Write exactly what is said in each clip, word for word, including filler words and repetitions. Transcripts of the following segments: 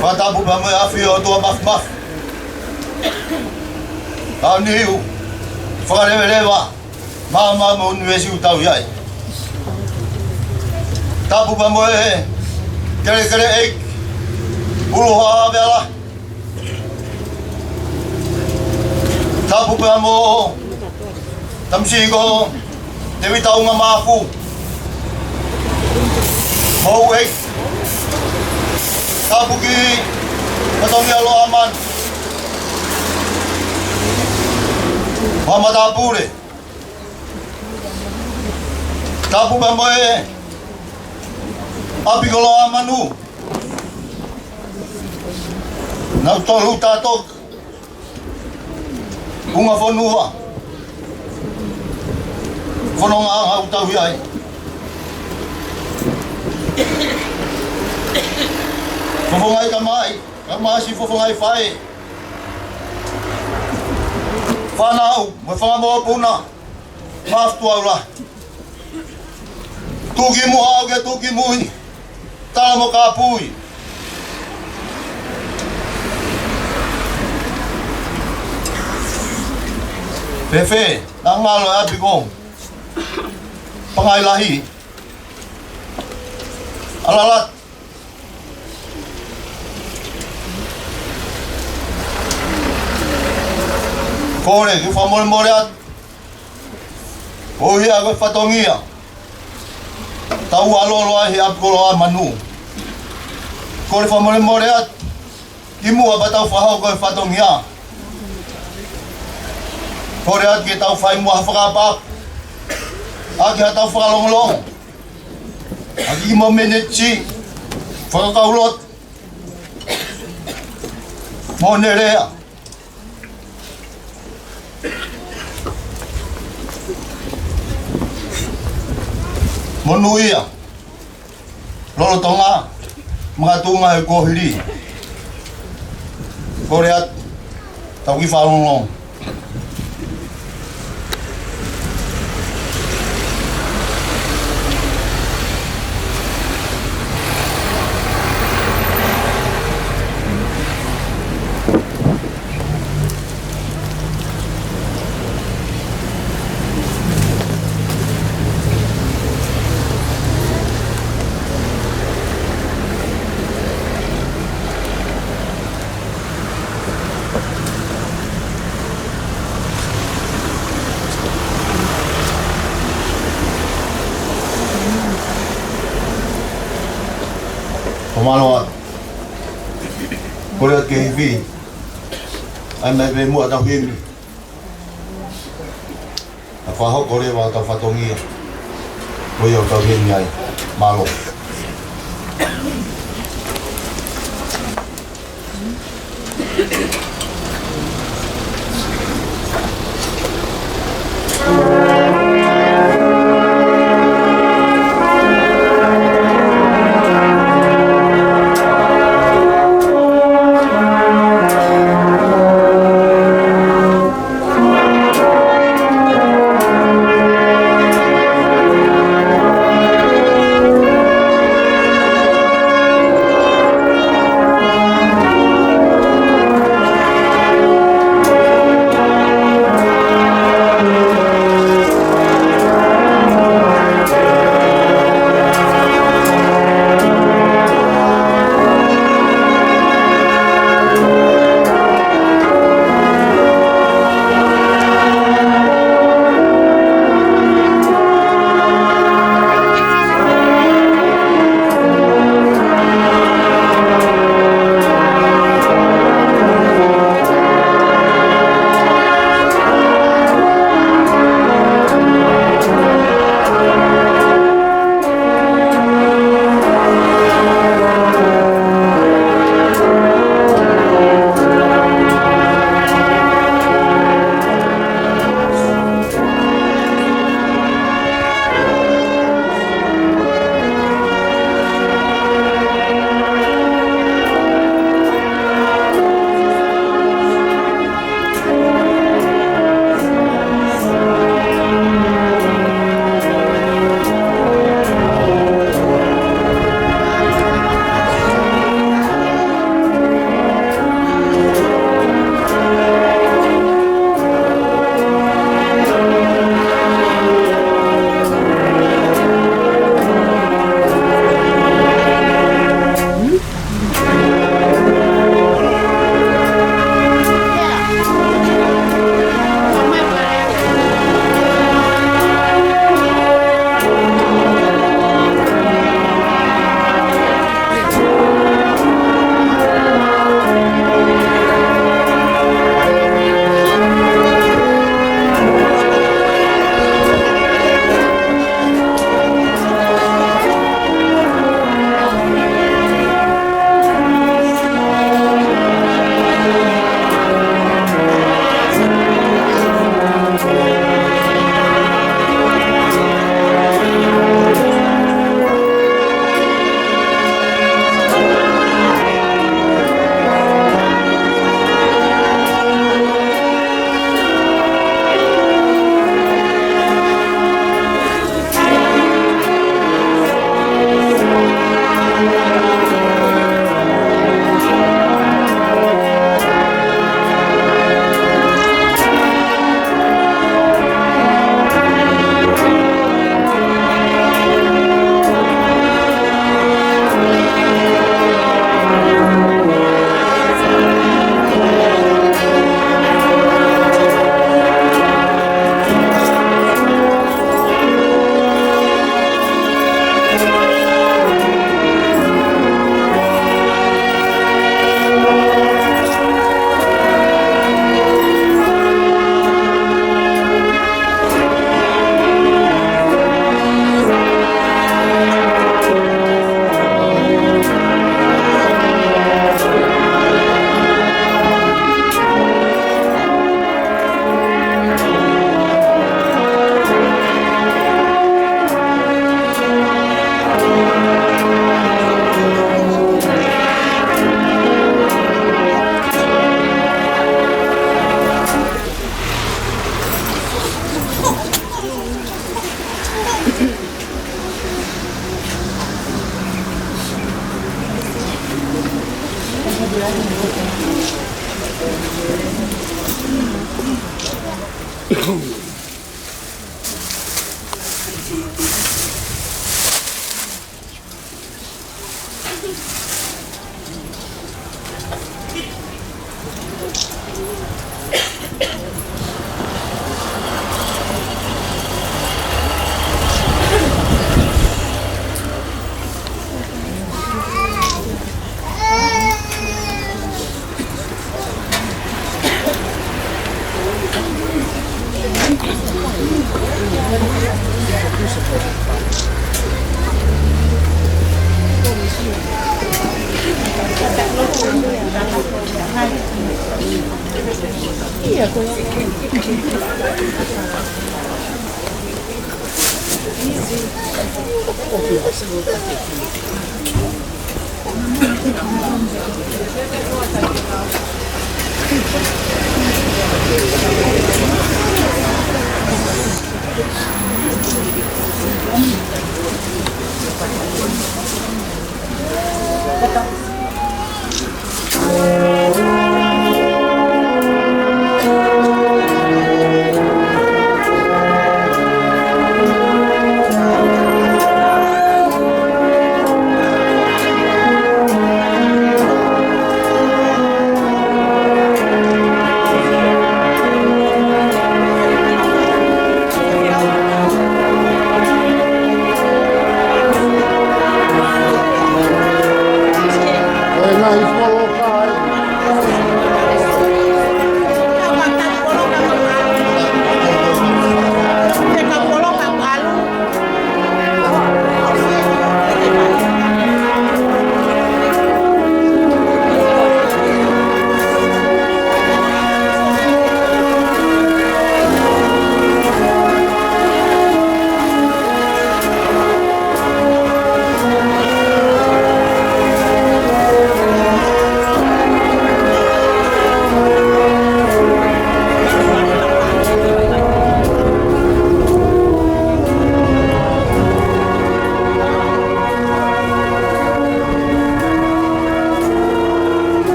Fakatapu pea mo e ʻafio ʻa e ʻOtua Māfimafi. Ka niu, fakaleveleva, maama mo e ʻunivēsi ʻoku tau ʻi ai. Tapu pea mo e kelekele ʻeiki, ʻUluhā Veala. Tapu pea mo Tamisiko Tevita Ungamafu. Mo e tapu ki Fatongia Loʻamanu. Mo e matāpule. Tapu pea mo e ʻapi ko Loʻamanu. Naʻa tau tolu tātoka. Unga fonua. Fononga ʻa ʻoku tau ʻi ai. Fofongaʻi tamai, kae ʻumaʻā siʻi fofongaʻi faʻē. Fānau, mo e fanga mokopuna. Māfimafi ʻaupito. Tuʻu ki muʻa ʻo ke tuʻu ki mui. Tala mo kāpui. Fēfē, naʻa ngalo e ʻapi ko Pangai Lahi. ʻAlala. Kole ke fakamolemole atu. ʻOku ʻi ai ko e fatongia tau ʻalu ʻo ʻalu ai he ʻapi ko Loʻamanu. Kole fakamolemole atu. Kimuʻa pea tau fakahoko e fatongia, kole atu ke tau fai muʻa ha fakapap. ʻAki haʻatau fakalongolongo. ʻAki mo e miniti. Fakakaulotu. Mo e lea. Monūʻia. Lolotonga makatuʻunga he kuohili. Kole atu, tau kiʻi fakalongolongo. Ko mālō atu. Kole atu ke hifo. ʻAi mai pē muʻa ʻetau himi. Naʻa fakahoko leva ʻetau fatongia. Ko ia ʻoku tau himi ai. Mālō.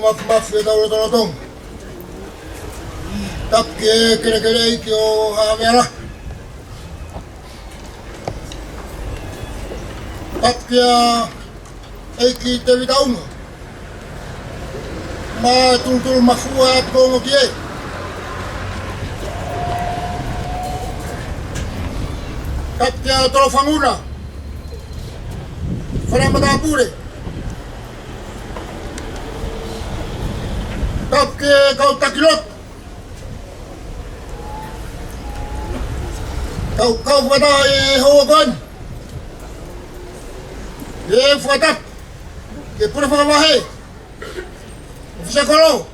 Mafimafi ʻetau lotolotonga. Tapu ki he kelekele ʻeiki ʻo Haʻa Veala. Tapu kia ʻEiki Tevita Uma. Mo e tulutulu mafua ʻa e Tonga ki ai. Tapu kia Tolofanguna. Fale matāpule. Tapu ki he kau taki lotu. Kau, kau fakataha ʻi he houa ko eni. ʻE fakatapu ki he pule fakavahe. ʻOfisa kolo.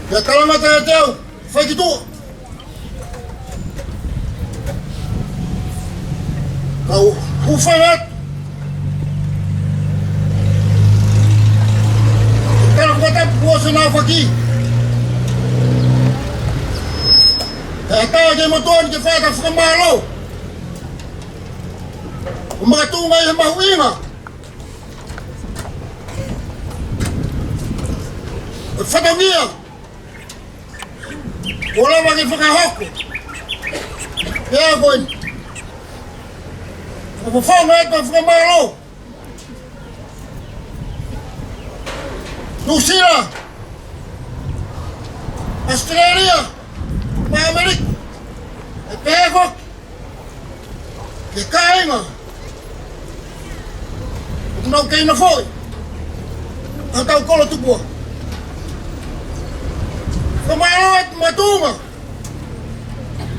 Pea talangata ʻa e teau, fai ki tuʻa. Kau hūfanga atu. Tala fakatapu kuo ʻosi ʻenau faki. Pea ʻatā ke motuʻa ni ke fai ʻeta fakamālō. ʻO makatuʻunga ʻi he mahuʻinga ʻo e fatongia kuo lava ke fakahoko. Pea ko eni, ʻoku fofonga ʻeta fakamālō. Nuʻusila, ʻAositelēlia, mo ʻAmelika, ʻe pehē foki ki he kāinga ʻoku nau kei nofoʻi ʻi hotau kolo tupuʻa. Fakamālō atu makatuʻunga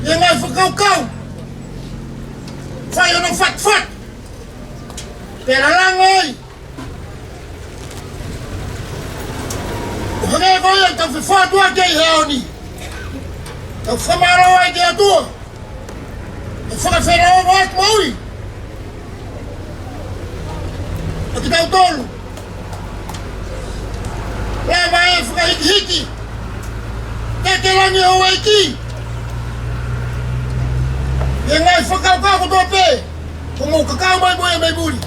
ʻi he ngaahi fakakaukau fai hono fatafata pea lalanga ai. ʻO hangē ko ia ʻoku tau fefaʻutuʻaki ai he ʻaho ni. Tau fakamālō ai ki he ʻOtua ʻi he fakafeʻiloaki ʻa e moʻui ʻa kitautolu. Lava e fakahikihiki ke ke langi ʻo ʻEiki. ʻI he ngaahi fakakaukau kotoa pē ʻoku mou kakau mai mo ia mei muli,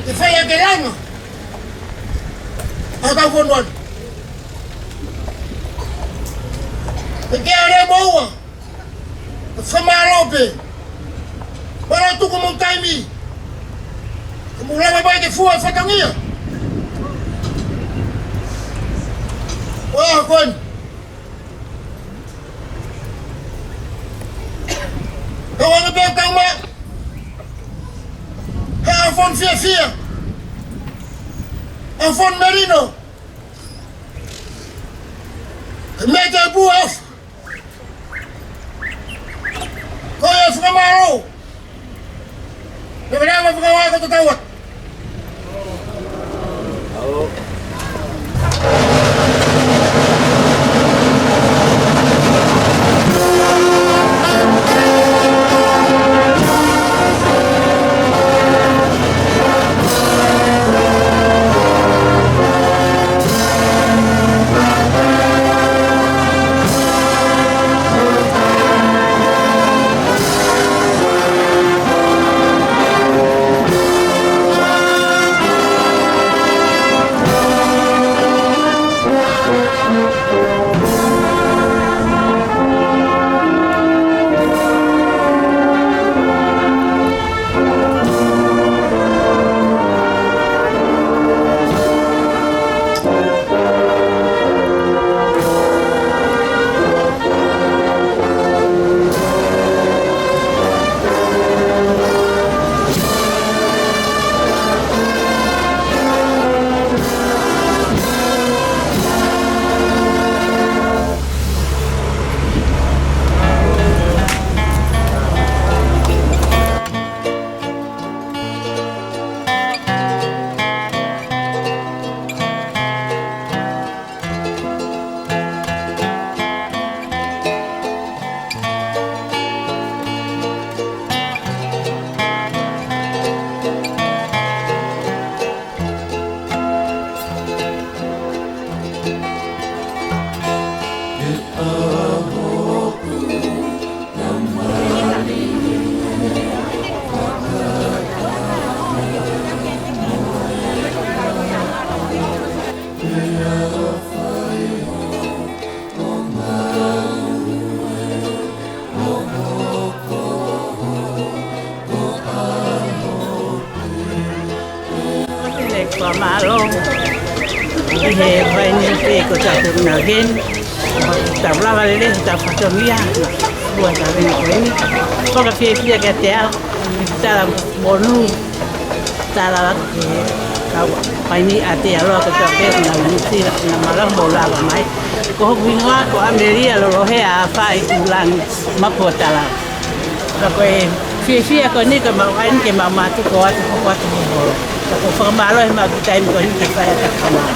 ke fai ʻaki e langa ʻa hotau fonua ni. Pea ke ʻalu mo ua, ʻo fakamālō pē. Mālō tuku homou taimi ke mou lava mai ke fua e fatongia ʻo e ʻaho ko eni. Tauange pē ʻo tau maʻu ha ʻaho fono fiefia, ʻaho fono melino. He meʻa te pua off. Ko ia e fakamālō. Neveneva fakawai ko tatau atu. Pele kua mālō. ʻI he vai ni pē ko ta te una gen. Tau lava lele, tau fatongia. Ua ta vena ko eni. Ko ka fiefia ke te au. Tala monu. Tala ke kau. Vai ni a te aloa ko ta pē una ni tira na mala mo lava mai. Ko hoku hingoa ko Amelia Lolohea Afai Ulangi. Mapuatala. Ka ko e fiefia ko eni ka mau ai ke mau mātuku atu ko atu mo holo. Ka ko fakamālō he mau ki taimi ko eni ke fai atu ka mau.